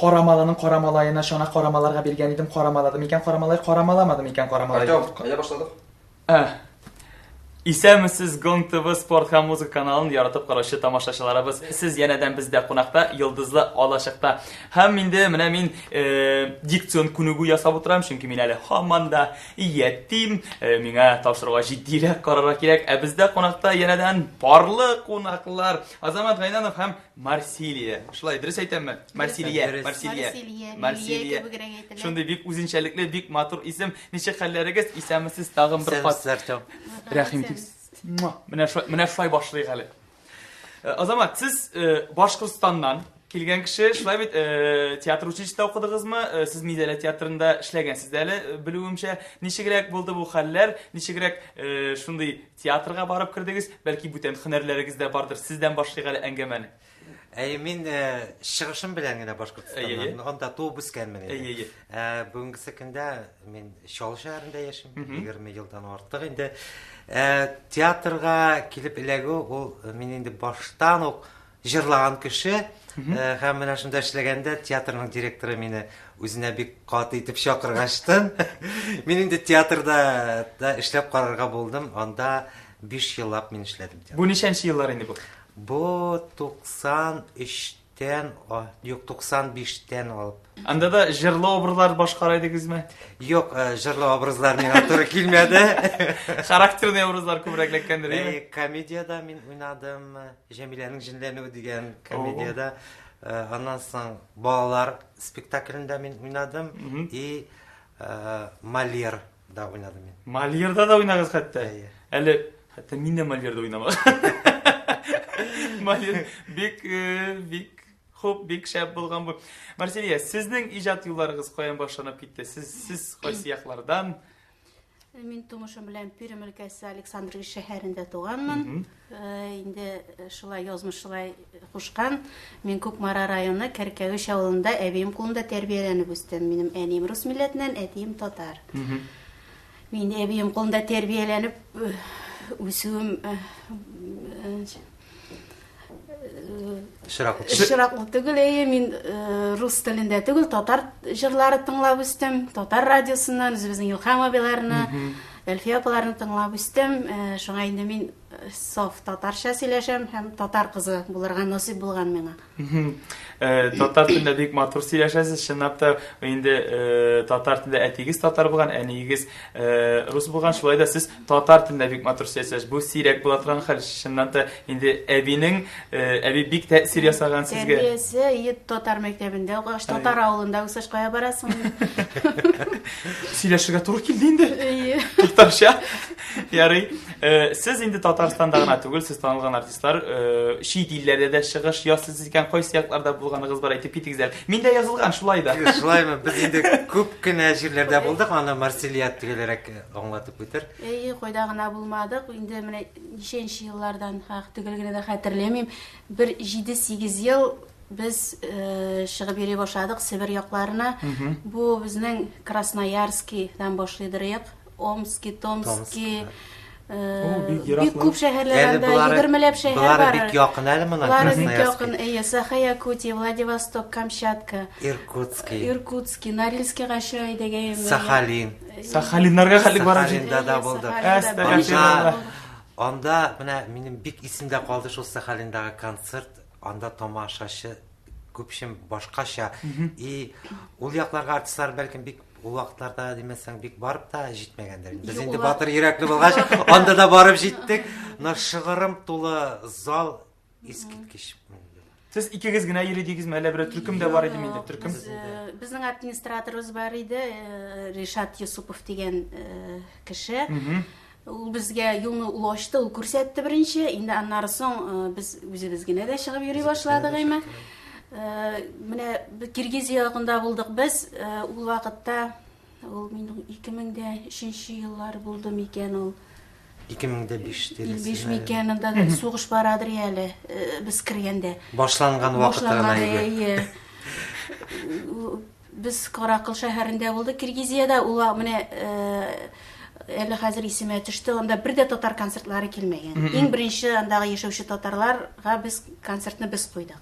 Карамалының карамалаена чана карамаларга биргән идем, карамалады микән карамалай, карамаламады микән карамалай? Артем, кая башладык? Ә. Исәнмесез, Гонг ТВ спорт һәм музыка каналын яратып караучы тамашачыларыбыз. Сез янәдән бездә кунакта, Йолдызлы алачыкта. Һәм инде менә мин э, дикцион күнегү ясап утырам, чөнки мин әле һаман да ятим. Э, миңа тапшыруга җитдирәк карарга кирәк. Ә бездә кунакта янәдән парлы кунаклар. Азамат Гайнанов һәм Марсилия. Шулай дөрес әйтәмме? Марсилия, Марсилия. Марсилия. Марсилия. Шундый бик үзенчәлекле, бик матур исем. Ничек хәлләрегез? Исәнмесез, тагын бер кат. Артем. Рәхим итегез. Менә шулай, менә шулай башлыйк әле. Э, Азамат, сез э, Башкортстаннан килгән кеше, шулай бит, э, театр училищеда укыдыгызмы? Сез Мизәлә театрында эшләгәнсез дә әле, белүемчә. Ничегрәк булды бу хәлләр? Ничегрәк шундый Театрга барып кердегез, бәлки бүтән һөнәрләрегез дә бардыр. Сездән башлыйк әле әңгәмәне. Әйе, мин чыгышым белән генә Башкортстаннан, анда туып үскәнмен инде. Әйе, әйе. Бүгенгесе көндә мин Чаллы шәһәрендә яшим, 20 елдан артык инде. Театрга килеп эләгү ул мин инде баштан ук җырлаган кеше һәм менә шунда эшләгәндә театрның директоры мине үзенә бик каты итеп чакыргачтын мин инде театрда да эшләп карарга булдым. Анда 5 еллап мин эшләдем. Бу ничәнче еллар инде бу? Бу 93-тән, юк, 95-тән алып. Анда да җырлы образлар башкара идегезме? Юк, җырлы образлар миңа туры килмәде. Характерный образлар күбрәк эләккәндер, әйеме? Комедиядә мин уйнадым. Җәмиләнең җенләнүе дигән комедиядә. Аннан соң балалар спектаклендә мин уйнадым и Мольер да уйнадым мин. Мольерда да уйнагыз хәтта. Әле хәтта мин дә Мольерда уйнамадым. Мольер бик бик хуп, бик шәп булган бу. Марселия, сезнең иҗат юлларыгыз каян башланып китте? Сез сез кайсы яклардан? Мин тумышым белән Пермь өлкәсе Александрович шәһәрендә туганмын. Инде шулай язмыш шулай кушкан. Мин Кукмара районы Кәркәвеш авылында әбием кулында тәрбияләнеп үстем. Минем әнием рус милләтеннән, әтием татар. Мин әбием кулында тәрбияләнеп үсүем Очраклы. Очраклы түгел, әйе, мин рус телендә түгел, татар җырлары тыңлап үстем, татар радиосыннан, үзебезнең Илһам абыйларны, Әлфия апаларны тыңлап үстем. Шуңа инде мин саф татарча сөйләшәм һәм татар кызы булырга насыйп булган миңа. Татар телендә бик матур сөйләшәсез, чынлап та инде татар телендә әтиегез татар булган, әниегез рус булган, шулай да сез татар телендә бик матур сөйләшәсез. Бу сирәк була торган хәл. Чыннан да инде әбинең, әби бик тәэсир ясаган сезгә. Тәрбиясе, әйе, татар мәктәбендә укыгач, татар авылында үсеш, кая барасың? Сөйләшергә туры килде инде. Әйе. Татарча. Ярый. Сез инде Татарстанда гына түгел, сез танылган артистлар, чит илләрдә дә чыгыш ясыйсыз икән, кайсы якларда булганыгыз бар, әйтеп китегез әле. Миндә язылган шулай да. Шулаймы? Без инде күп кенә җирләрдә булдык, аны Марсилия төгәлрәк аңлатып үтер. Әйе, кайда гына булмадык. Инде менә ничәнче еллардан, хак төгәл генә дә хәтерләмим, бер 7-8 ел без чыгып йөри башладык Себер якларына. Бу безнең Красноярскийдан башлыйдырыек. Омски, Томски, бик күп шәһәрләр анда, егермеләп шәһәр бар. Болары бик якын әле моны. Болары бик якын, әйе, Саха-Якутия, Владивосток, Камчатка. Иркутский. Иркутский, Норильскийга әйдәгәем. Сахалин. Сахалиннарга хәлек барып җитте. Сахалинда да булдык. Анда менә минем бик исемдә калды шул Сахалиндагы концерт, анда тамашачы күпчем башкача. И ул якларга артистлар бәлкем бик ул вакытларда димәсәң бик барып та җитмәгәндер. Без инде батыр йөрәкле булгач, анда да барып җиттек. Но шыгырым тулы зал искиткеч. Сез икегез генә йөри дигезме, әллә берәр төркем дә бар идеме инде? Төркем? Безнең администраторыбыз бар иде, Ришат Юсупов дигән кеше. Ул безгә юлны ул ачты, ул күрсәтте беренче. Инде аннары соң без үзебез генә дә чыгып йөри башладык әйме. Менә Киргизия ягында булдык без. Ул вакытта ул мин 2003 еллар булды микән ул? 2005 тирәсе. 5 микән, анда да сугыш барадыр әле, без кергәндә. Башланган вакыты гына иде. Без Каракыл шәһәрендә булдык, Киргизиядә. Ул менә әле хәзер исемә төште, анда бер дә татар концертлары килмәгән. Иң беренче андагы яшәүче татарларга без концертны без куйдык.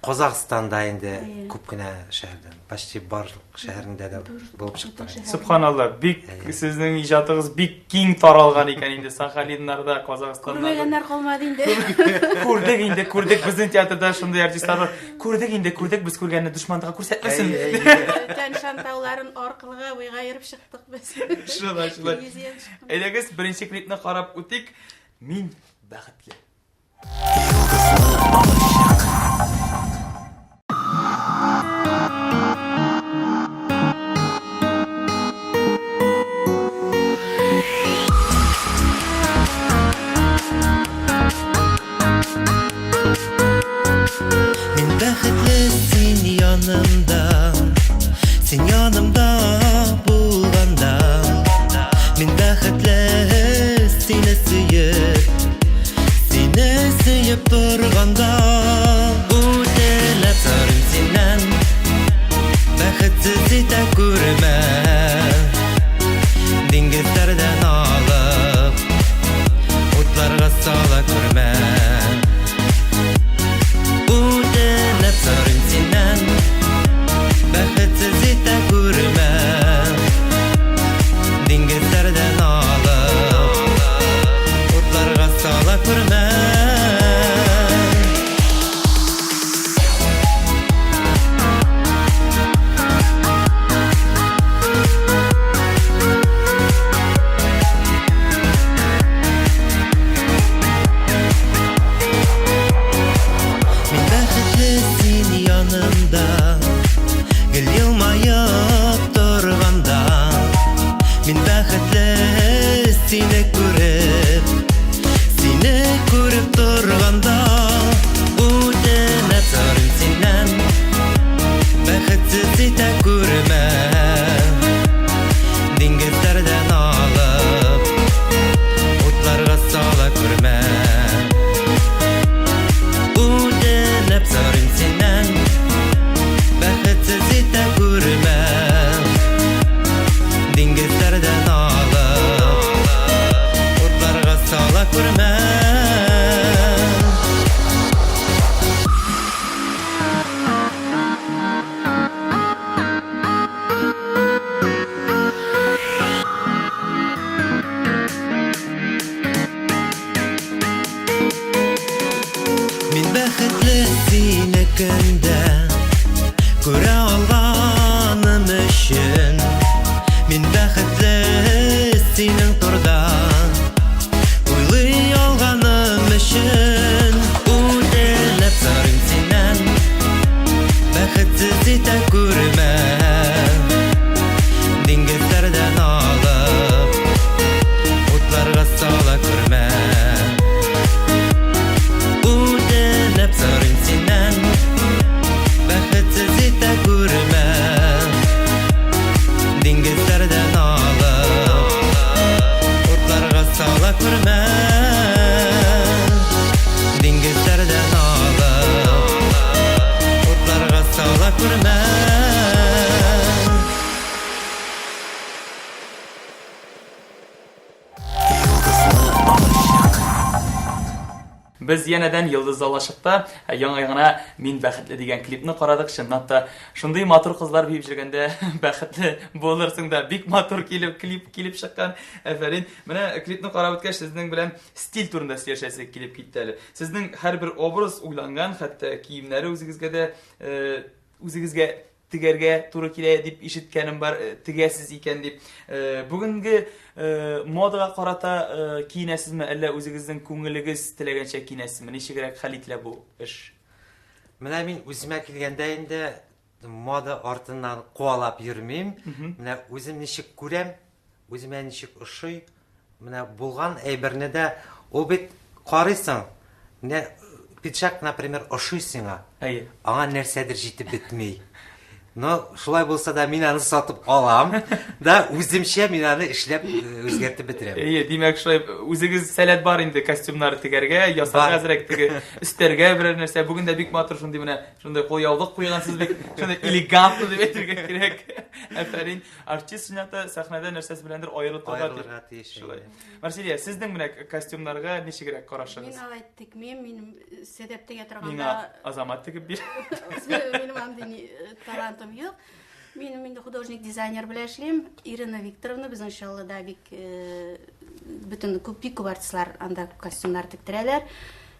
Казахстанда инде күп кенә шәһәрдән, почти барлык шәһәрендә дә булып чыктык. Субханалла, бик сезнең иҗатыгыз бик киң таралган икән инде Сахалиннарда, Казахстанда. Күрмәгәннәр калмады инде. Күрдек инде, күрдек, безнең театрда шундый артистлар бар. Күрдек инде, күрдек, без күргәнне дошманга күрсәтмәсен. Тянь-Шань тауларын аркылыга буйга йөреп чыктык без. Шулай, шулай. Әйдәгез, беренче клипны карап үтик. Мин бәхетле. Мин бәхетле син янымда, син янымда булганда. Мин бәхетле сине сөеп, сине сөеп торганда. Үтенеп сорыйм синнән, бәхетсез итә күрмә. Диңгезләрдән алып, утларга сала күрмә. Үтенеп сорыйм синнән, бәхетсез итә күрмә. Диңгезләрдән алып, утларга сала күрмә. Мин бәхетле син янымда, гел елмаеп торганда. Мин бәхетле сине күреп, сине күреп торганда. Үтенеп сорыйм синнән, бәхетсез итә күрмә. Диңгезләрдән алып, утларга сала күрмә. Үтенеп сорыйм синнән, бәхетсез итә күрмә. Диңгезләрдән алып, утларга сала күрмә. Мин бәхетле сине көндә күрә алганым өчен. Мин бәхетле синең турда уйлый алганым өчен. Үтенеп сорыйм синнән, бәхетсез итә күрмә. Диңгезләрдән алып, утларга сала күрмә. Үтенеп сорыйм синнән, бәхетсез итә күрмә. Диңгезләрдән алып, утларга сала күрмә. Диңгезләрдән алып, утларга сала күрмә. Без янәдән Йолдыз алашыкта яңа гына Мин бәхетле дигән клипны карадык. Чынлап та шундый матур кызлар биеп йөргәндә бәхетле булырсың да. Бик матур килеп клип килеп чыккан. Афәрин. Менә клипны карап үткәч, сезнең белән стиль турында сөйләшәсе килеп китте әле. Сезнең һәрбер образ уйланган, хәтта киемнәре үзегезгә дә үзегезгә тегәргә туры килә дип ишеткәнем бар, тегәсез икән дип. Бүгенге модага карата киенәсезме, әллә үзегезнең күңелегез теләгәнчә киенәсезме? Ничегрәк хәл ителә бу эш? Менә мин үземә килгәндә инде мода артыннан куалап йөрмим. Менә үзем ничек күрәм, үземә ничек ошый, менә булган әйберне дә ул бит карыйсың, менә пиджак, например, ошый сиңа. Әйе. Аңа нәрсәдер җитеп бетми. Но шулай булса да мин аны сатып алам да үземчә мин аны эшләп э, үзгәртеп бетерәм. Әйе, димәк, шулай үзегез сәләт бар инде костюмнар тегәргә, ясарга әзрәк теге өстәргә берәр нәрсә. Бүген дә бик матур шундый менә шундый кулъяулык куйгансыз бик шундый элегантно дип әйтергә кирәк. Афәрин. Артист чынлап сәхнәдә нәрсәсе беләндер аерылып торырга тиеш. Шулай. Марсилия, сезнең менә костюмнарга ничегрәк карашыгыз? Мин алай текмим, минем э, сәдәп тегә торганда. Миңа Азамат тегеп бир. Минем андый э, талантым юк. Минем инде художник-дизайнер белән эшлим. Ирина Викторовна безнең Чаллыда бик э, бөтен күп бик күп артистлар анда костюмнар тектерәләр.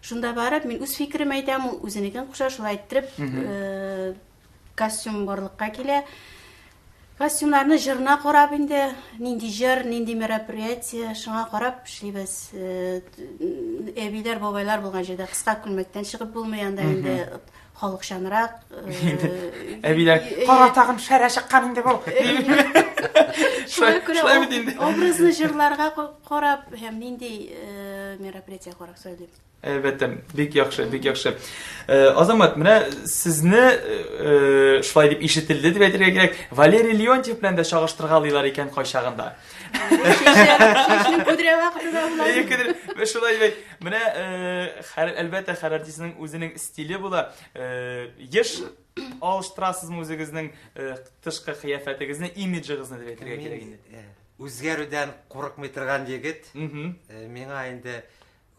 Шунда барып, мин үз фикерем әйтәм, ул үзенекен куша, шулай иттереп, костюм барлыкка килә. Костюмнарны җырына карап инде, нинди җыр, нинди мероприятие, шуңа карап эшлибез. Э, әбиләр, бабайлар булган җирдә кыска күлмәктән чыгып булмый, анда инде халыкчанрак. Э, әбиләр, кара тагын шәрә чыккан инде бу. Шуңа күрә образны җырларга карап һәм нинди э, мероприятие карап сөйлим. Әлбәттә, бик яхшы, бик яхшы. Э, Азамат, менә сезне э, шулай дип ишетелде дип әйтергә кирәк. Валерий Леонтьев белән дә чагыштыргалыйлар икән кайчагында. Чәчнең күдрә вакыты да була. Әйе, күдрә. Шулай бит. Менә э, һәр әлбәттә һәр артистның үзенең стиле була. Еш алыштырасызмы үзегезнең тышкы кыяфәтегезне, имиджыгызны дип әйтергә кирәк инде. Үзгәрүдән курыкмый торган егет. Миңа инде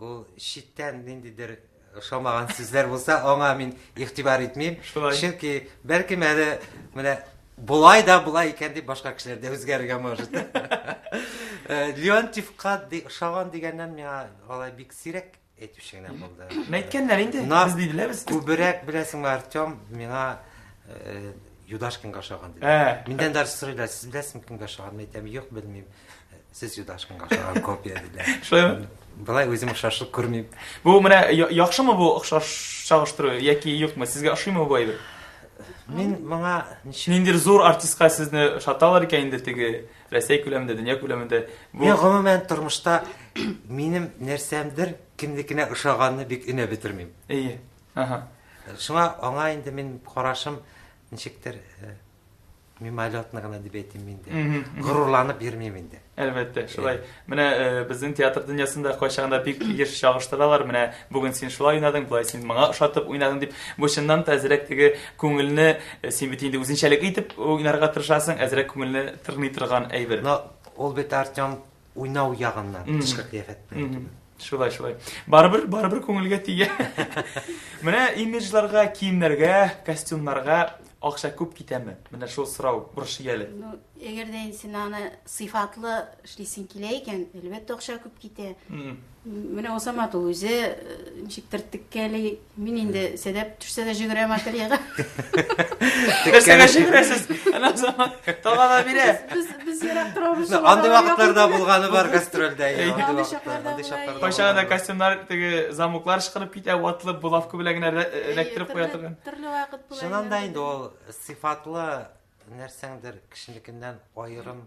Ул читтән ниндидер ошамаган сүзләр булса, аңа мин игътибар итмим. Шулай. Чөнки бәлкем әле менә болай да болай икән дип башка кешеләр дә үзгәрергә может. Э, Леонтьевка ошаган дигәннән миңа алай бик сирәк әйтүче генә булды. Әйткәннәр инде, без диделәр без. Күбрәк беләсеңме, Артем, миңа э, Юдашкинга ошаган диде. Ә. Миннән даже сорыйлар, сез беләсезме кемгә ошаган? Мин әйтәм, юк, белмим. Сез Юдашкинга охшаган копия диләр. Шулаймы? Болай үзем охшашлык күрмим. Бу менә яхшымы бу охшаш чагыштыру яки юкмы? Сезгә ошыймы бу әйбер? Мин моңа ничек Ниндидер зур артистка сезне ошаталар икән инде теге Рәсәй күләмендә, дөнья күләмендә. Бу Мин гомумән тормышта минем нәрсәмдер кемнекенә ошаганны бик өнәп бетермим. Әйе. Ага. Шуңа аңа инде мин карашым ничектер э, мимолетно гына дип әйтим инде. Горурланып йөрмим инде. Әлбәттә, шулай. Менә э, безнең театр дөньясында кайчагында бик еш чагыштыралар. Менә бүген син шулай уйнадың, болай син моңа ошатып уйнадың дип. Бу чыннан та әзрәк теге күңелне э, син бит инде үзенчәлекле итеп уйнарга тырышасың, әзрәк күңелне тырный торган әйбер. Но ул бит Артем уйнау ягыннан, тышкы кыяфәт белән түгел. Шулай, шулай. Барыбер, барыбер күңелгә тия. Менә имиджларга, киемнәргә, костюмнарга акча күп китәме? Менә шул сорау борчый әле. Ну, әгәр дә инде син аны сыйфатлы эшлисең килә икән, әлбәттә акча күп китә. Менә Азамат ул үзе э, ничектер теккәли. Мин инде сәдәп төшсә дә җөгерәм ательега. Нәрсәгә җөгерәсез? Әнә Азамат тага да бирә. Без без ерак торабыз. Ну, андый вакытларда булганы бар гастрольдә. Андый чакларда була. Кайчагында костюмнар теге замоклар ычкынып китә, ватылып, булавка белән генә эләктереп куя торган. Төрле вакыт була. Чыннан да инде ул сыйфатлы нәрсәңдер кешенекеннән аерым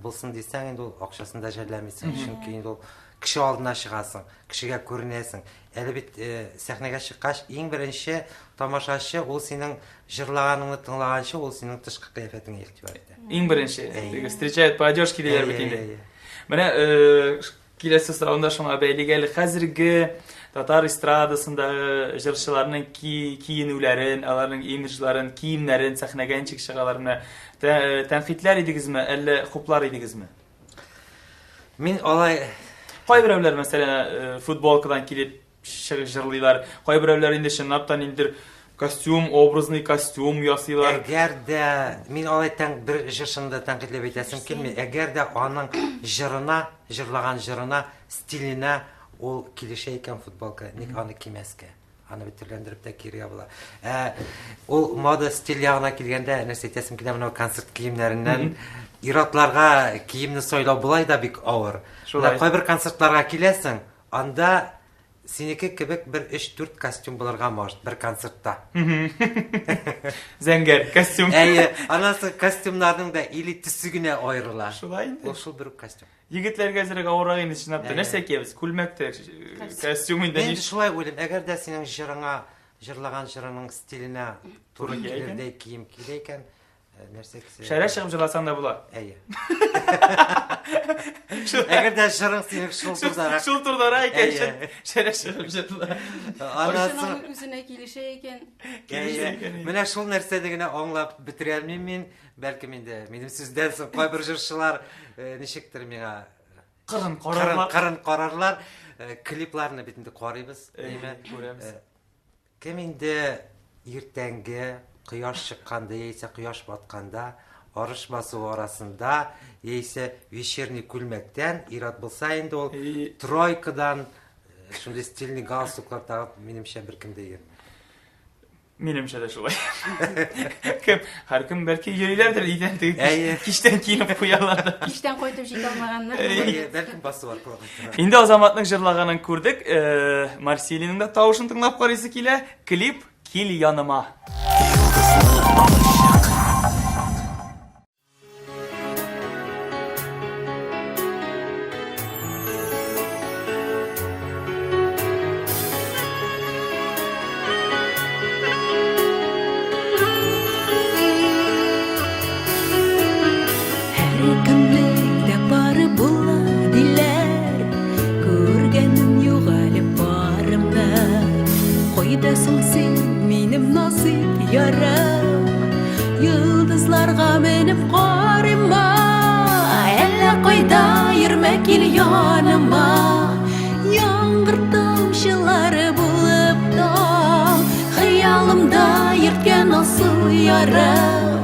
булсын дисәң инде ул акчасын да жәлләмисең чөнки инде ул кеше алдына чыгасың кешегә күренәсең әле бит э, сәхнәгә чыккач иң беренче тамашачы ул синең җырлаганыңны тыңлаганчы ул синең тышкы кыяфәтеңә игътибар итә иң беренче теге встречают по одежке диләр бит инде менә э, Киләсе соравым да шуңа бәйле әле. Хәзерге татар эстрадасындагы җырчыларның ки, киенүләрен, аларның имиджларын, киемнәрен, сәхнәгә ничек чыгалар менә тәнкыйтьләр идегезме, әллә хуплар идегезме? Мин алай Кайберәүләр, мәсәлән, э, футболкадан килеп чыгып җырлыйлар. Кайберәүләр инде чынлап та ниндидер костюм, образный костюм ясыйлар. Әгәр дә мин алай тән бер җырчыны да тәнкыйтьләп әйтәсем килми. Әгәр дә аның җырына, җырлаган җырына, стиленә ул килешә икән футболка, ник аны кимәскә? Аны бит төрләндереп тә кияргә була. Ә ул мода стиль ягына килгәндә, нәрсә әйтәсем килә, менә концерт киемнәреннән ир-атларга киемне сайлау болай да бик авыр. Шулай. Кайбер концертларга киләсең, Анда синеке кебек бер өч-дүрт костюм булырга может бер концертта. Зәңгәр костюм. Әйе, аннан соң костюмнарның да или төсе генә аерыла. Шулай инде. Ул шул бер үк костюм. Егетләргә әзрәк авыррак инде чынлап та. Нәрсә киябез? Күлмәк тә, костюм инде. Мин шулай уйлыйм, әгәр дә синең җырыңа җырлаган җырының стиленә туры килердәй кием килә икән, э, нәрсә кисә. Шәрә чыгып җырласаң да була. Әйе. Әгәр дә җырың синең шул турдарак. Шул турдарак икән, шәрә чыгып җырла. Анасы үзенә килешә икән. Килешә икән. Менә шул нәрсәне генә аңлап бетерә алмыйм мин. Бәлкем инде минем сүздән соң кайбер җырчылар э, ничектер миңа кырын карарлар. Кырын карарлар. Э, клипларны бит инде карыйбыз, әйме? Күрәбез. Э, кем инде иртәнге кояш чыкканда яисә кояш батканда арыш басуы арасында яисә вечерний күлмәктән ир-ат булса инде ул тройкадан шундый стильный галстуклар тагып минемчә беркем дә йөрми. Минемчә дә шулай. Кем, һәркем бәлки йөриләрдер өйдән теге Әйе. кичтән киенеп куялар да. Кичтән кайтып җитә алмаганнар. Әйе, бәлкем басу аркылы кайталар. Инде Азаматның җырлаганын күрдек. Э, Марсилиның да тавышын тыңлап карыйсы килә. Клип Кил яныма. Кайда соң син, минем насыйп ярым? Йолдызларга менеп карыйма, әллә кайда йөрмә, кил яныма. Яңгыр тамчылары булып там, хыялымда йөрткән асыл ярым.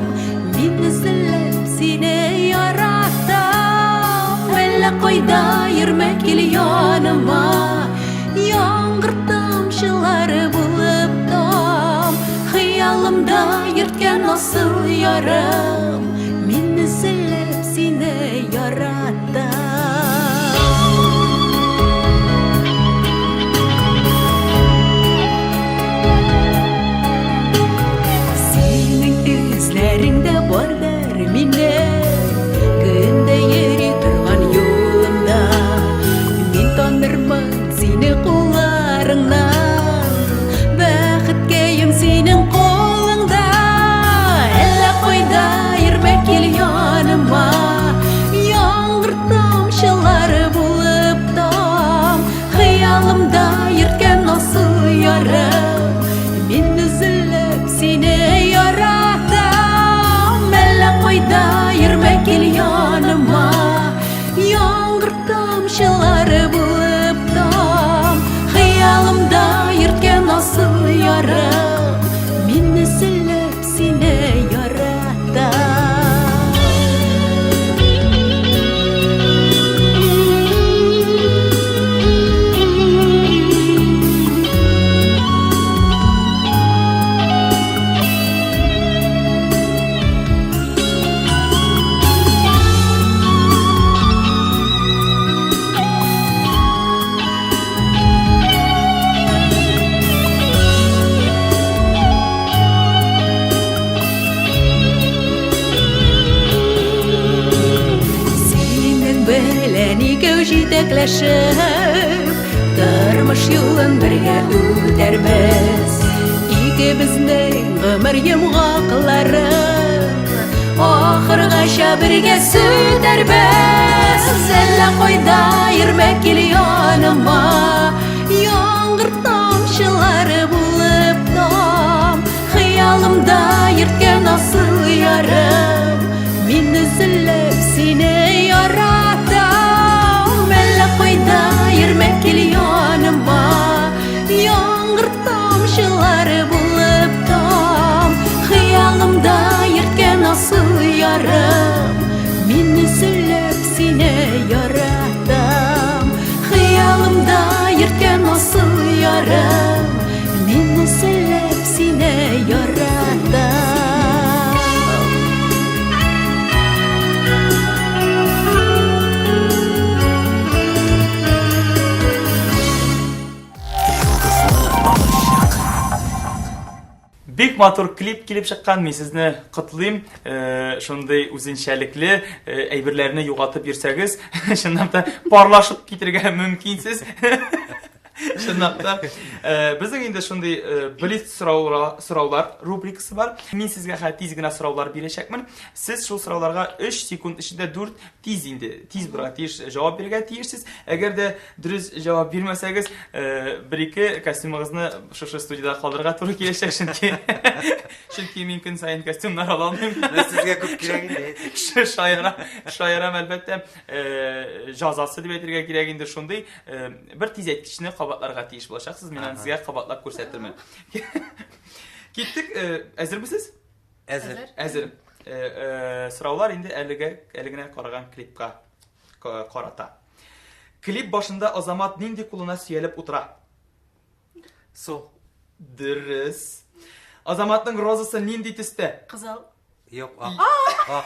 Мин өзелеп сине яратам, әллә кайда йөрмә, кил яныма. Яңгыр тамчылары булып там, хыялымда йөрткән асыл ярым. Мин өзелеп сине яратам. Синең эзләреңдә бардыр минем, көндә йөри торган юлымда. Мин танырмын сине кулларыңнан, бәхеткәем синең кулыңда. Әллә кайда йөрмә, кил яныма. Яңгыр тамчылары булып там, хыялымда йөрткән асыл ярым. Мин өзелеп сине яратам, әллә кайда йөрмә, кил яныма. Яңгыр тамчылары булып там, хыялымда йөрткән асыл ярым. Мин өзелеп сине яратам. Синең белән икәү җитәкләшеп, тормыш юлын бергә үтәрбез. Икебезнең гомер йомгаклары ахыргача бергә сүтәрбез. Әллә кайда йөрмә, кил яныма. Яңгыр тамчылары булып там, хыялымда йөрткән асыл ярым. Мин өзелеп сине яратам, әллә кайда йөрмә, кил яныма. Яңгыр тамчылары булып там, хыялымда йөрткән асыл ярым. Мин өзелеп сине яратам, хыялымда йөрткән асыл ярым. Мин өзелеп сине яратам. Бик матур клип килеп чыккан, мин сезне котлыйм. Шундый үзенчәлекле әйберләрне югалтып йөрсәгез, чынлап та парлашып китергә мөмкинсез. Чынлап та. Э, безнең инде шундый э, блиц сораулар рубрикасы бар. Мин сезгә хәзер тиз генә сораулар бирәчәкмен. Сез шул сорауларга 3 секунд эчендә 4 тиз инде, тиз булырга тиеш җавап бирергә тиешсез. Әгәр дә дөрес җавап бирмәсәгез, э, бер-ике костюмыгызны шушы студиядә калдырырга туры киләчәк, чөнки чөнки мин көн саен костюмнар ала алмыйм. Сезгә күп кирәк инде. Шаярам, шаярам әлбәттә. Э, җазасы дип әйтергә кирәк инде шундый э, бер тизәйткечне кабатларга тиеш булачаксыз. Мин аны сезгә кабатлап күрсәтермен. Киттек, э, әзермесез? Әзер. Әзер. Сораулар инде әлегә әле генә караган клипка карата. Клип башында Азамат нинди кулына сөялеп утыра? Сул. Дөрес. Азаматның розасы нинди төстә? Кызыл. Юк, ак. Ак.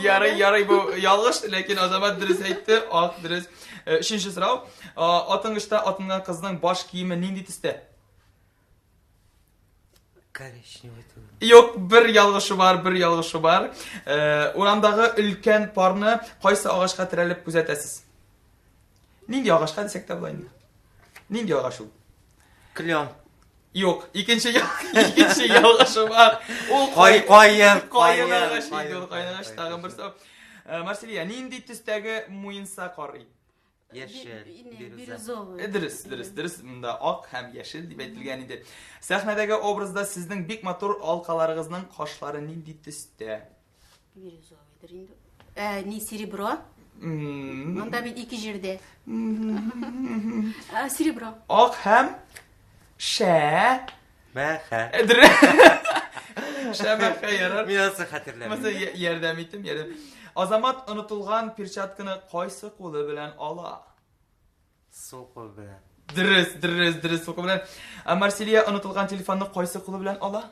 Ярый, ярый, бу ялгыш, ләкин Азамат дөрес әйтте, ак дөрес. Э, өченче сорау. Атынгычта атынган кызның баш киеме нинди төстә? Коричневый түгел. Юк, бер ялгышы бар, бер ялгышы бар. Э, урамдагы өлкән парны кайсы агачка терәлеп күзәтәсез? Нинди агачка дисәк тә була инде. Нинди агач ул? Клен. Юк, икенче икенче ялгышы бар. Ул кай каен, каен агач инде ул каен агач тагын бер сорау. Э, Марселия, нинди төстәге муенса карый? Яшел, бирюзовый. Э, дөрес, дөрес, дөрес. Монда ак һәм яшел дип әйтелгән иде. Сәхнәдәге образда сезнең бик матур алкаларыгызның кашлары нинди төстә? Бирюзовыйдыр инде. Ә, не серебро. Монда бит ике җирдә. Ә, серебро. Ак һәм шә. Мәхә. Шә мәхә ярар. Мин аны хәтерләмим. Монысы ярдәм иттем, ярдәм. Азамат онытылган перчатканы кайсы кулы белән ала? Сул кул белән. Дөрес, дөрес, дөрес сул кул белән. Ә Марсилия онытылган телефонны кайсы кулы белән ала?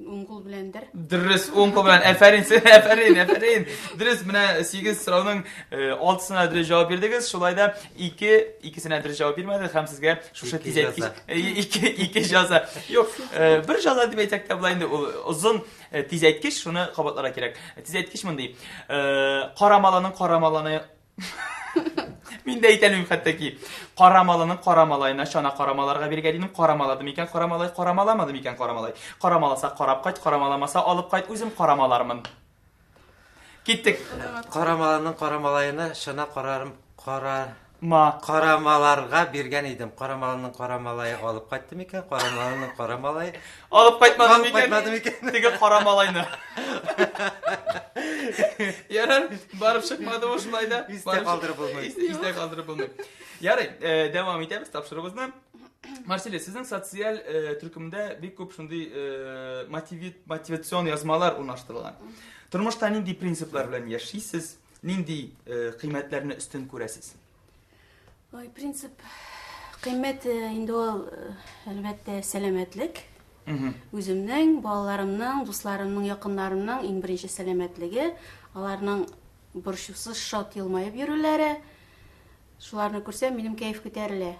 Уң кул беләндер. Дөрес, уң кул белән. Афәрин, афәрин, афәрин. Дөрес, менә 8 сорауның 6-сына дөрес җавап бирдегез. Шулай да 2 икесенә дөрес җавап бирмәдегез һәм сезгә шушы тизәйткеч 2 2 җаза. Юк, бер җаза дип әйтсәк тә була инде, ул озын тизәйткеч, шуны кабатларга кирәк. Тизәйткеч мондый. Карамаланың карамаланы Мин дә әйтә алмыйм хәтта ки. Карамалының карамалаена чана карамаларга биргән идем, карамалады микән карамалай, карамаламады микән карамалай. Карамаласа карап кайт, карамаламаса алып кайт, үзем карамалармын. Киттек. Карамалының карамалаена чана карарым кара Ма. Карамаларга биргән идем. Карамалының карамалае алып кайтты микән? Карамалының карамалае алып кайтмады алып микән? Кайтмады микән? Теге карамалайны. Ярар, барып чыкмады ул шулай да. Истә калдырып булмый. Истә калдырып булмый. Ярый, э, дәвам итәбез тапшыруыбызны. Марселия, сезнең социаль э, төркемдә бик күп шундый э, мотивацион язмалар урнаштырылган. Тормышта нинди принциплар белән яшисез? Нинди кыйммәтләрне өстен күрәсез? Ой, принцип кыйммәт инде ул, әлбәттә, сәламәтлек. Үземнең, балаларымның, дусларымның, якыннарымның иң беренче сәламәтлеге, аларның борчусыз шат елмаеп йөрүләре. Шуларны күрсәм, минем кәеф күтәрелә.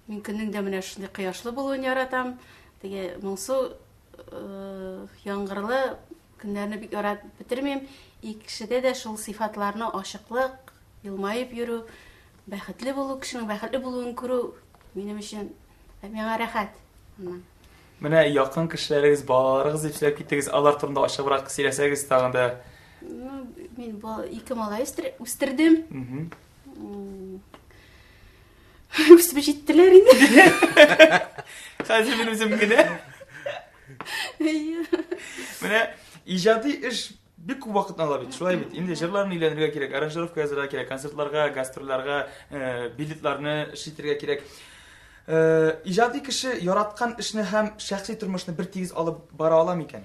Мин көннең дә менә шундый кояшлы булуын яратам. Теге моңсу, яңгырлы Көннәрне бик яратып бетермим. И кешедә дә шул сыйфатларны ачыклык, елмаеп йөрү, бәхетле булу, кешенең бәхетле булуын күрү минем өчен миңа рәхәт. Аннан. Менә якын кешеләрегез, балаларыгыз дип сөйләп киттегез. Алар турында ачыграк сөйләсәгез тагын да. Ну, мин ике малай үстердем. Үсеп җиттеләр инде. Хәзер мин үзем генә. Менә иҗади эш бик күп вакытны ала бит, шулай бит. Инде җырларны өйләнергә кирәк, аранжировка язарга кирәк, концертларга, гастрольләргә, э, билетларны эш итәргә кирәк. Э, иҗади кеше яраткан эшне һәм шәхси тормышны бер тигез алып бара ала микән?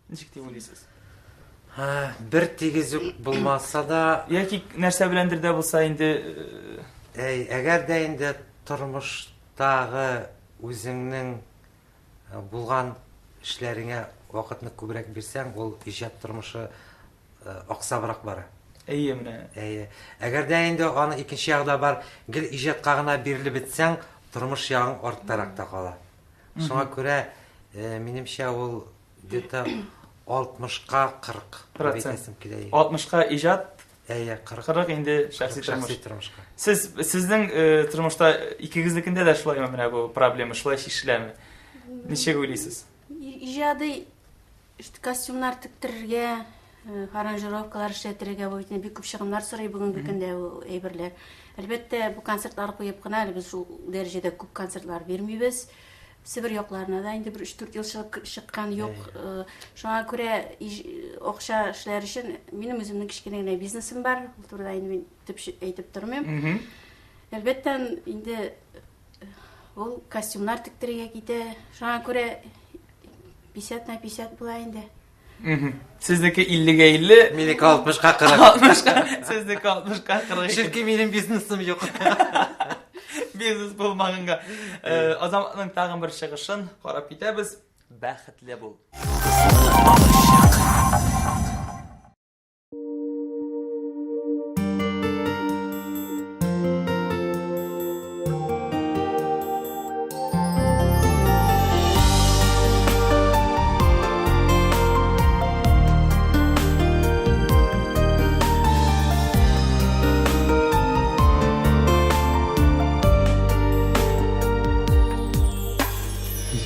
Ничек дип уйлыйсыз? Бер тигез үк булмаса да, яки нәрсә беләндер дә булса инде э, Әй, әгәр дә инде тормыштагы үзеңнең э, булган эшләреңә вакытны күбрәк бирсәң, ул иҗат тормышы э, аксабрак бара. Әйе, менә. Әйе. Әгәр дә инде аны икенче ягы да бар, гел иҗатка гына бирелеп бетсәң, тормыш ягың арттарак та кала. Шуңа күрә, э, минемчә, ул где-то 60-ка 40 Процент. әйтәсем килә. 60-ка иҗат, Әйе, 40. 40 инде шәхси тормыш. Шәхси тормышка. Сез сезнең тормышта икегезнекендә дә шулаймы менә бу проблема шулай чишеләме? Ничек уйлыйсыз? Иҗади костюмнар тектерергә, аранжировкалар эшләтергә бу бит бик күп чыгымнар сорый бүгенге көндә бу әйберләр. Әлбәттә, бу концертлар куеп кына әле без шул дәрәҗәдә күп концертлар бирмибез. Себер якларына да инде бер 3-4 ел чыгып чыккан юк. Шуңа күрә акча эшләр өчен минем үземнең кечкенә генә бизнесым бар. Ул турыда инде мин төп әйтеп тормыйм. Әлбәттә, инде ул костюмнар тектерергә китә. Шуңа күрә 50 на 50 була инде. Сезнеке 50-гә 50. Минеке 60-ка 40. 60-ка, сезнеке 60-ка 40. Чөнки минем бизнесым юк. Бизнес булмаганга. Азаматның тагын бер чыгышын карап китәбез. Бәхетле бул.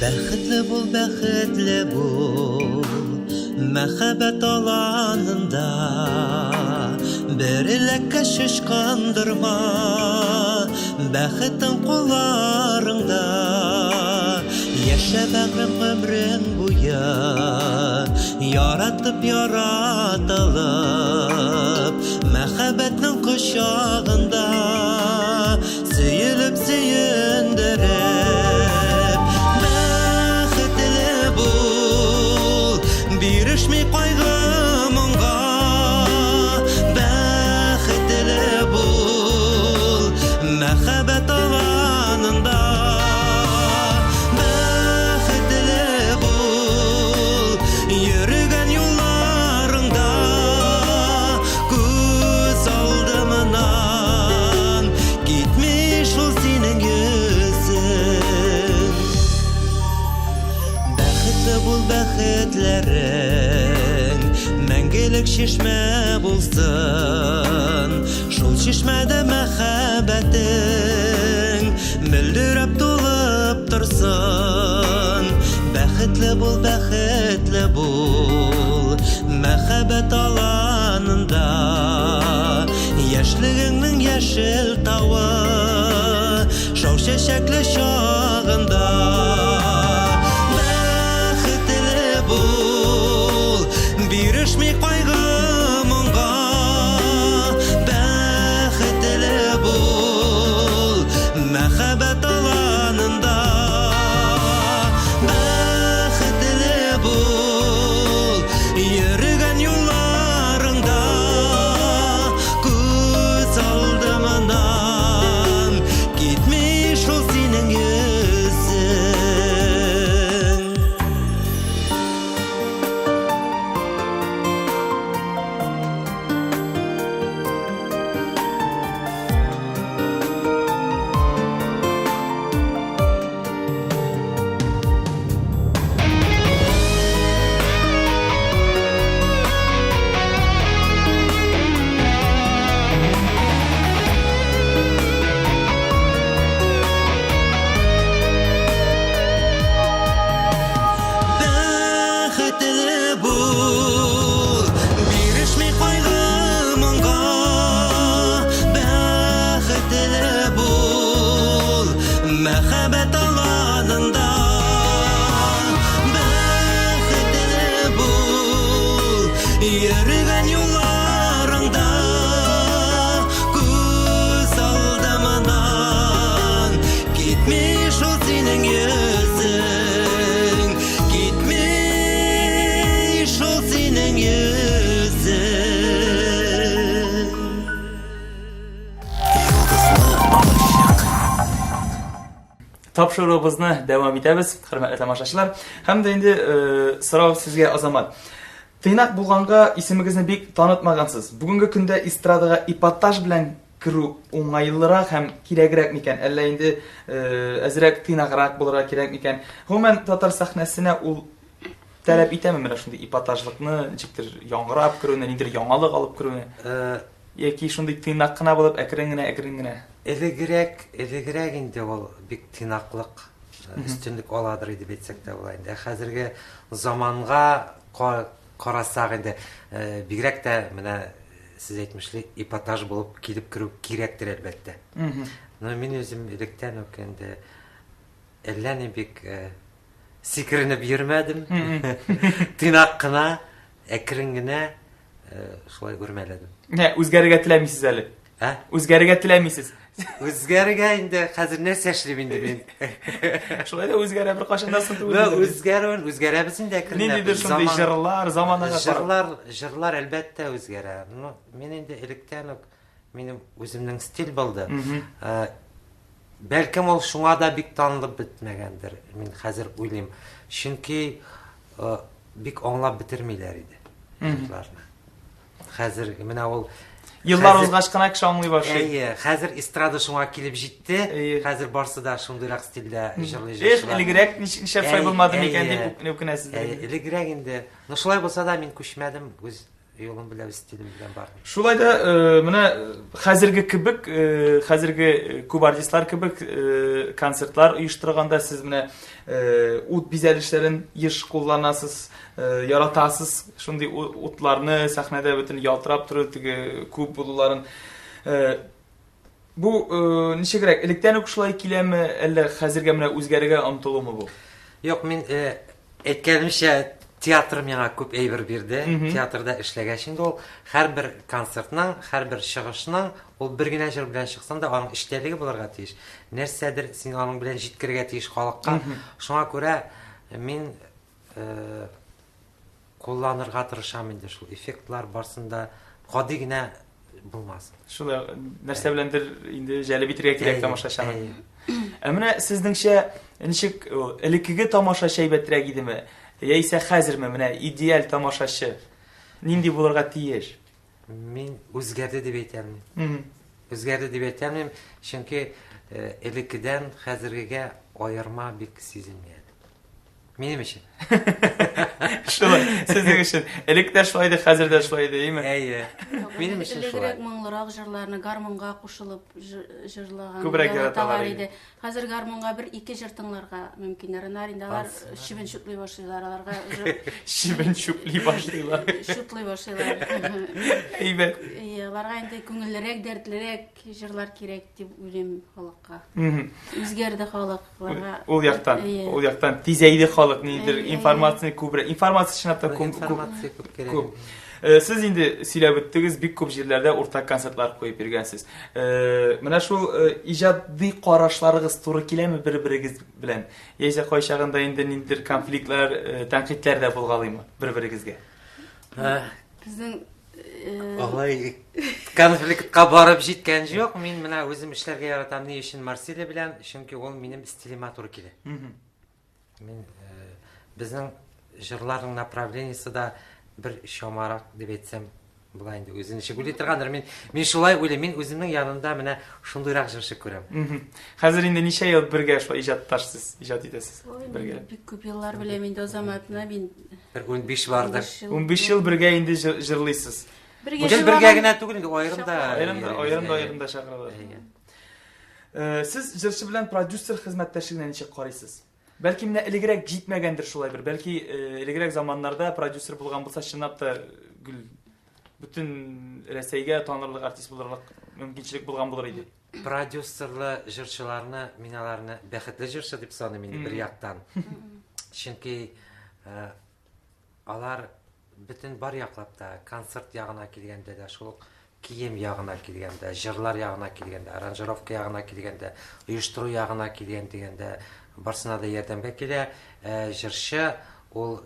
Бәхетле бул, бәхетле бул, мәхәббәт аланында бер эләккә шешкандырма, бәхетең кулларыңда. Яшә бәгърем гомрең буе, яратып яратылып, мәхәббәтнең кочагында сөелеп сөендереп. Бәхетле бул, бирешми кайгы моңга. Бәхетле бул, мәхәббәт аланында. Бәхетле бул, йөргән юлларыңда. Күз алдымнан китми шул синең йөзең. Бәхетле бул, бәхетләрең мәңгелек чишмә булсын. Шул чишмәдә мәхәббәтең мөлдерәп тулып торсын. Бәхетле бул, бәхетле бул, мәхәббәт аланында. Яшьлегеңнең яшел тавы, шау чәчәкле чагында. Бәхетле бул, бирешми кайгы моңга. Бәхетле бул, мәхәббәт аланында. Бәхетле бул, йөргән юлларыңда. Күз алдымнан китми шул синең йөзең. Бәхетле бул, бирешми кайгы моңга. Бәхетле бул, мәхәббәт аланында. Бәхетле бул, йөргән юлларыңда. Күз алдымнан китми шул синең йөзең. Китми шул синең йөзең. Тапшыруыбызны дәвам итәбез, хөрмәтле тамашачылар. Һәм дә инде сорау сезгә, Азамат. Тыйнак булганга исемегезне бик танытмагансыз. Бүгенге көндә эстрадага эпатаж белән керү уңайлырак һәм кирәгрәк микән? Әллә инде әзрәк тыйнаграк булырга кирәк микән? Гомумән, татар сәхнәсенә ул таләп итәме менә шундый эпатажлыкны, ничектер яңгырап керүне, ниндидер яңалык алып керүне? Яки шундый тыйнак кына булып, әкрен генә, әкрен генә? Элегрәк, элегрәк инде ул бик тыйнаклык өстенлек аладыр иде дип әйтсәк тә була инде. Ә хәзерге заманга карасак инде, бигрәк тә менә сез әйтмешли, эпатаж булып килеп керү кирәктер, әлбәттә. Но мин үзем электән үк инде әллә ни бик сикеренеп йөрмәдем. Тыйнак кына, әкрен генә шулай үрмәләдем. Менә үзгәрергә теләмисез әле. Ә? Үзгәрергә теләмисез. Үзгәрергә инде хәзер нәрсә эшлим инде мин? Шулай да үзгәрә бер кашында соң түгел. Ну, үзгәрүен үзгәрәбез инде әкренләп. Ниндидер шундый җырлар, заманага карап. Җырлар, җырлар әлбәттә үзгәрә. Ну, мин инде электән үк минем үземнең стиль булды. Бәлкем ул шуңа да бик танылып бетмәгәндер, мин хәзер уйлыйм. Чөнки бик аңлап бетермиләр иде җырларны. Хәзер менә ул Еллар узгач кына кеше аңлый башлый. Әйе, хәзер эстрада шуңа килеп җитте. Хәзер барсы да шундыйрак стильдә җырлый җырчылар. Эх, элегрәк нишләп шулай булмады микән дип үкенәсез. Әйе, элегрәк инде. Но шулай булса да мин күчмәдем, үз юлым белән, үз стилем белән бардым. Шулай да менә хәзерге кебек, хәзерге күп артистлар кебек концертлар оештырганда сез менә ут бизәлешләрен еш кулланасыз, яратасыз шундый утларны сәхнәдә бөтен ялтырап тору, теге күп булуларын. Бу ничегрәк, электән үк шулай киләме, әллә хәзергә менә үзгәрергә омтылумы бу? Юк, мин әйткәнемчә, театр миңа күп әйбер бирде. Театрда эшләгәч инде ул һәрбер концертның, һәрбер чыгышның, ул бер генә җыр белән чыксаң да, аның эчтәлеге булырга тиеш. Нәрсәдер син аның белән җиткерергә тиеш халыкка. Шуңа күрә мин кулланырга тырышам инде шул эффектлар барсын да гади генә булмасын. Шулай нәрсә беләндер инде җәлеп итәргә кирәк тамашачыны. Ә менә сезнеңчә ничек элеккеге тамашачы әйбәтрәк идеме? Яисә хәзерме менә идеаль тамашачы нинди булырга тиеш? Мин үзгәрде дип әйтә алмыйм. Үзгәрде дип әйтә алмыйм, чөнки элеккедән хәзергегә аерма бик сизелми әле. Минем өчен. Шулай, сезнең өчен. Элек тә шулай иде, хәзер дә шулай иде, әйеме? Әйе. Минем өчен шулай. Элегрәк моңлырак җырларны гармунга кушылып җырлаган күбрәк яраталар иде. Хәзер гармунга бер ике җыр тыңларга мөмкиннәр. Аннары инде алар чебен чүпли башлыйлар, аларга чебен чүпли башлыйлар. Чутлый башлыйлар. Әйбәт. Әйе, аларга инде күңеллерәк, дәртлерәк җырлар кирәк дип уйлыйм халыкка. Үзгәрде халык. Ул яктан, ул яктан тизәйде халык, ниндидер информация күбрәк. Информация чынлап та күп. Информация күп кирәк. Сез инде сөйләп үттегез, бик күп җирләрдә уртак концертлар куеп йөргәнсез. Менә шул иҗади карашларыгыз туры киләме бер-берегез белән? Яисә кайчагында инде ниндидер конфликтлар, тәнкыйтьләр дә булгалыймы бер-берегезгә? Безнең Алай конфликтка барып җиткән юк. Мин менә үзем эшләргә яратам. Ни өчен Марсилия белән? Чөнки ул минем стилемә туры килә. Мин безнең җырларның направлениесе да бер чамарак дип әйтсәм була инде. Үзе ничек уйлый торгандыр. Мин мин шулай уйлыйм. Мин үземнең янында менә шундыйрак җырчы күрәм. Хәзер инде ничә ел бергә шулай иҗатташ сез, иҗат итәсез бергә? Бик күп еллар беләм инде Азаматны. Мин бер 15 бардыр. 15 ел бергә инде җырлыйсыз. Бергә Гел бергә генә түгел инде, аерым да. Аерым да, аерым да, аерым да чакыралар. Сез җырчы белән продюсер хезмәттәшлегенә ничек карыйсыз? Бәлки менә элегрәк җитмәгәндер шулай бер. Бәлки элегрәк заманнарда продюсер булган булса, чынлап та гел бөтен Рәсәйгә танырлык артист булырлык мөмкинчелек булган булыр иде. Продюсерлы җырчыларны мин аларны бәхетле җырчы дип саныйм инде бер яктан. Чөнки алар бөтен бар яклап та, концерт ягына килгәндә дә, шул ук кием ягына килгәндә, җырлар ягына килгәндә, аранжировка ягына килгәндә, оештыру ягына килгән дигәндә, барсына да ярдәмгә килә. Җырчы ул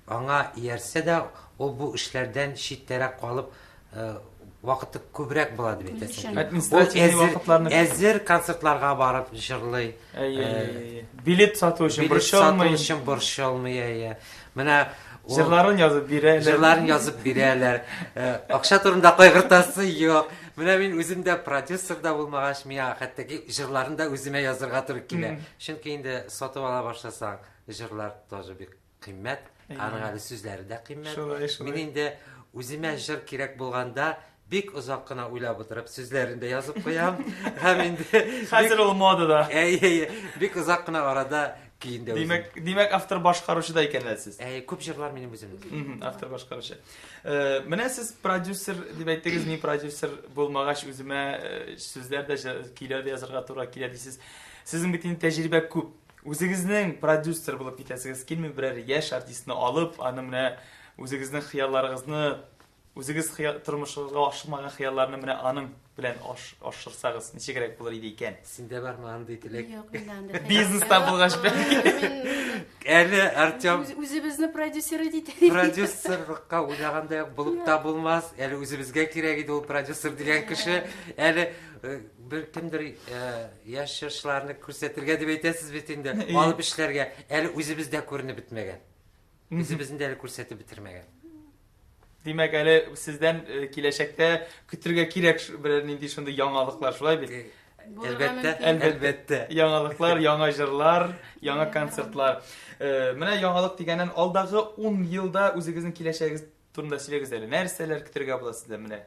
аңа иярсә дә, ул бу эшләрдән читтәрәк калып, вакыты күбрәк була дип әйтәсең. Административный вакытларны әзер концертларга барып җырлый. Әйе. Билет сату өчен борчылмый. Билет сату өчен борчылмый, әйе. Менә җырларын язып бирәләр. Җырларын язып бирәләр. Акча турында кайгыртасы юк. Менә мин үзем дә продюсер да булмагач, миңа хәтта ки җырларын да үземә язырга туры килә. Чөнки инде сатып ала башласаң, җырлар тоже бик кыйммәт. Аның әле сүзләре дә кыйммәт. Шулай, шулай. Мин инде үземә җыр кирәк булганда, Бик озак кына уйлап утырып, сүзләрен дә язып куям. Һәм инде Хәзер ул модада. Әйе, әйе. Бик озак кына арада көен дә үзем. Димәк, димәк автор башкаручы да икән әле сез. Әйе, күп җырлар минем үземнеке. Мгм, Автор башкаручы. Э, Менә сез продюсер дип әйттегез, мин продюсер булмагач үземә э, сүзләр дә, җыр- көйләр дә язарга туры килә дисез. Сезнең бит инде тәҗрибә күп. Үзегезнең продюсер булып китәсегез килми, берәр яшь артистны алып, аны менә үзегезнең хыялларыгызны Үзегез хыя, тормышыгызга ашырмаган хыялларны менә аның белән аш, ашырсагыз, ничегрәк булыр иде икән? Синдә бармы андый теләк? Юк, миндә андый хыял Бизнеста юк. булгач, бәлки. Мин Әле Артем үзебезне продюсер итә. продюсерлыкка уйлаганда юк булып та булмас. Әле үзебезгә кирәк иде ул продюсер дигән кеше. Әле э, бер кемдер э, яшь җырчыларны күрсәтергә дип әйтәсез бит инде. Алып эшләргә. Әле үзебез дә күренеп бетмәгән. Үзебезне дә әле күрсәтеп бетермәгән. Димәк, әле сездән э, киләчәктә көтергә кирәк берәр нинди шундый яңалыклар, шулай бит? Булырга Әлбәттә, мөмкин. әлбәттә. Яңалыклар, яңа җырлар, яңа концертлар. Э, Менә яңалык дигәннән алдагы 10 елда үзегезнең киләчәгегез турында сөйләгез әле. Нәрсәләр көтергә була сездән менә?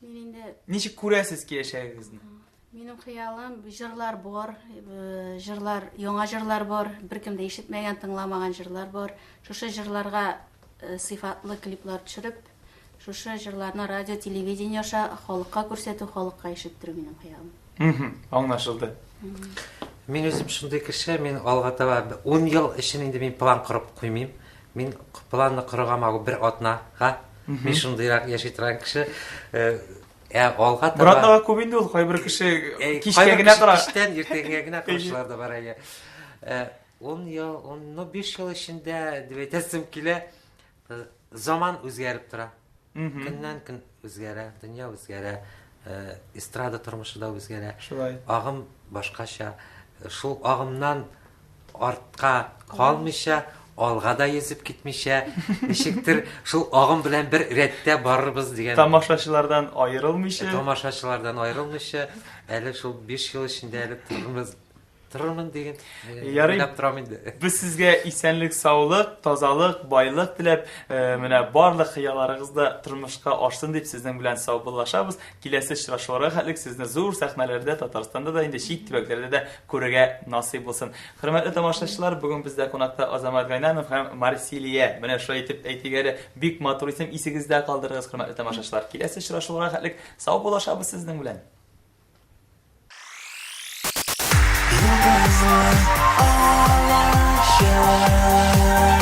Мин инде Ничек күрәсез киләчәгегезне? Минем хыялым җырлар бар, э, җырлар, яңа җырлар бар, беркем дә ишетмәгән, тыңламаган җырлар бар. Шушы җырларга э, сыйфатлы клиплар төшереп, шушы җырларны радио, телевидение аша халыкка күрсәтү, халыкка ишеттерү минем хыялым. Мгм, аңлашылды. Мин үзем шундый кеше, мин алга таба 10 ел өчен инде мин план корып куймыйм. Мин планны корырга могу бер атнага. Мин шундыйрак яши торган кеше. Э, Ә алга Бер таба атнага күп инде ул, кайбер кеше Әй, кичкә кайбер генә кеше тора. Кичтән иртәнгә генә коручылар да бар әйе. Э, 10 ел, 10, ну 5 ел эчендә дип әйтәсем килә, э, заман үзгәреп тора. Көннән көн үзгәрә, дөнья үзгәрә, э, эстрада тормышы да үзгәрә. Шулай. Агым башкача. Шул агымнан артка калмыйча, алга да йөзеп китмичә, ничектер шул агым белән бер рәттә барырбыз дигән. Тамашачылардан аерылмыйча. Тамашачылардан аерылмыйча, әле шул 5 ел эчендә әле торырбыз. Торырмын диген. Ярый. Уйлап торам инде. Без сезгә исәнлек, саулык, тазалык, байлык теләп, э, менә барлык хыялларыгыз да тормышка ашсын дип сезнең белән саубуллашабыз. Киләсе очрашуларга хәтлек сезне зур сәхнәләрдә Татарстанда да инде чит төбәкләрдә дә күрергә насыйп булсын. Хөрмәтле тамашачылар, бүген бездә кунакта Азамат Гайнанов һәм Марсилия. Менә шулай итеп әйтик әле, бик матур исем исегездә калдырыгыз, хөрмәтле тамашачылар. Киләсе очрашуларга хәтлек саубуллашабыз сезнең белән. Йолдызлы алачык.